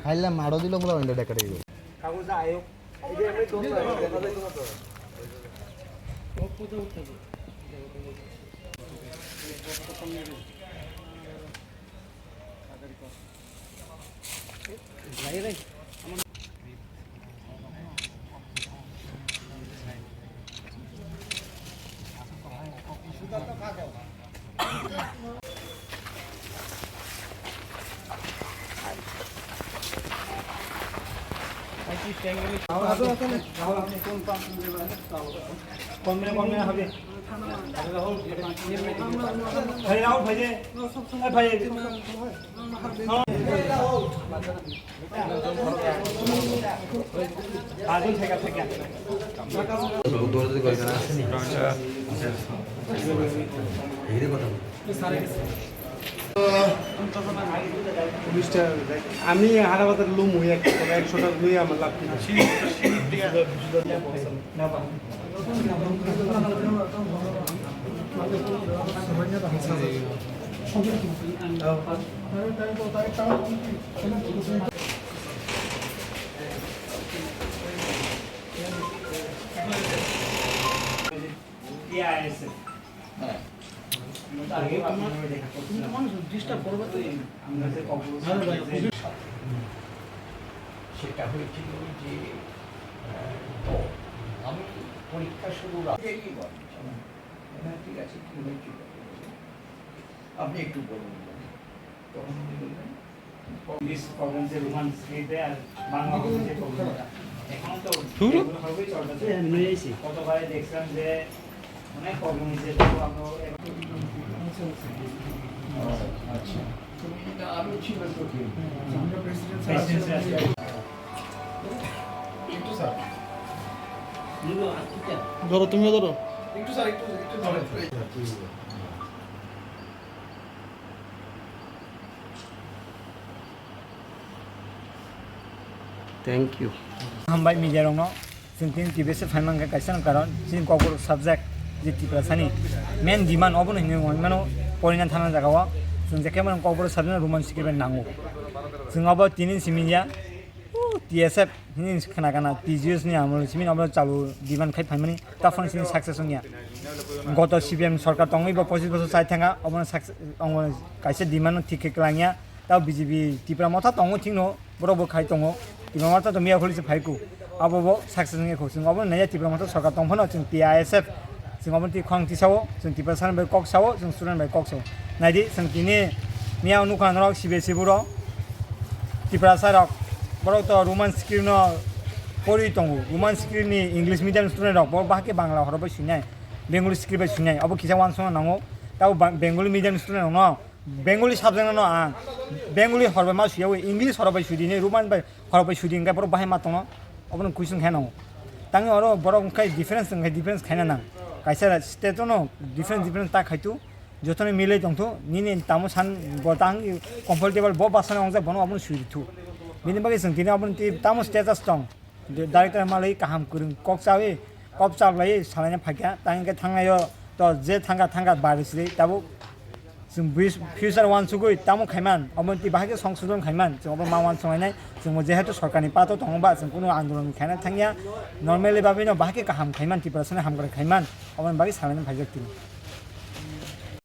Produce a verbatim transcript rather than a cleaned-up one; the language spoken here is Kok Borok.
Khaila maro dilo bula wende dekade. কমে কমে হবে। ভাই, রাহুল ভাই যে। ভাই। আমি হারা বাজার লুম হই একটা, একশোটা লুই আমার লাভ কি? টিআইএসএফ। হ্যাঁ। আমরা তো আগে আপনারা দেখা করছিলাম। মানুষ ডিস্টার্ব করবে তো। আমরা যে কক্সবাজার হ্যাঁ, ভাই, যে অবশ্যই। সেটা হয়েছিল যে, আহ, তো আমি পরীক্ষা শুরুর আগে কি বলেন? হ্যাঁ, ঠিক আছে, কি হয়েছিল? আপনি একটু বলুন। তখন উনি বললেন, ইংলিশ প্রবলেম যে রোমান স্ক্রিপ্টে আর বাংলা ভাষায় যে প্রবলেমটা, এখন তো ধুর। এগুলো হবেই চর্চা চলছে। হ্যাঁ, আমি নিয়ে এসেছি। গতবারে দেখছিলাম যে অনেক প্রবলেম হয়েছে, তো আমরা এবার আচ্ছা। এটা আরো ছিল তো কি? আমরা প্রেসিডেন্ট স্যার প্রেসিডেন্ট স্যার। একটু স্যার। ধরো, তুমিও ধরো। একটু স্যার, একটু, একটু ধরেন। Thank you. Hambai media rokno, chwng tini T B S phaimang khe kaisa karon, chini Kokborok subject je Tiprasani main demand obono hinwi wngmano, porina thana jagao chwng je khe mano Kokborok subject no Roman script bai nango. Chwng obo tini simi ya, o, T S F hini khna kana T G S ni amol simi obo chalu demand khai phaimani. Taphang sini success wngya. Goto C P M sorkar tongwi bo pochis bosor chai thangkha, obono success, obono kaisa demand no thik khe kwlangya. Tao B J P Tipra Motha tongo thikno, borok bo khai tongo. Tipra Motha to miya kholi se phai ku. Abo bo success wngya kho. Chwng obono naiya Tipra Motha sorkar tong phano chwng T I S F. Chwng obono twi khorang tisao, chwng Tiprasa bai kok sao, chwng student bai kok sao. Naidi chwng tini miya nukha norok C B S E buro. Tiprasa rok, borok to Roman script no pori tongo. Roman script ni English medium student rok, borok bahai khe Bangla horo bai swinai, Bengali script bai swinai. Abo kisa uansukna nango. Tabo ba-, Bengali medium student rok no, Bengali subject no ang Bengali hor bai ma suya, English hor bai sudi ni, Roman bai hor bai sudi, hingke borok bahai ma tongo. Obono question khe nango. Tangwi oro borok wngkhe difference, wngkhe difference khaina nang. Kaisa state no difference, difference ta khaitu. Jotono milai tongthu, nini tamo san bo tang comfortable bo basana ongjak bono abono sui rithu. Bini bagwi chwng tini abono tei tamo status tong. Director malai kaham kwrwng kok chawi, kok chablai salaina phaikha, tang khe thangnaio to je thangkha thangkha bari sri tabuk chwng bui-, future wansugwi tamo khaiman, obo tei bahai khe songsodon khaiman, chwng obo ma wansuknai, chwng bo jehetu sorkarni pato tongo ba chwng kunu andolon khaina thangya, normally bagwino bahai khe kaham khaiman, Tiprasani hamkrai khaiman, oboni bagwi salaina phaijak tini.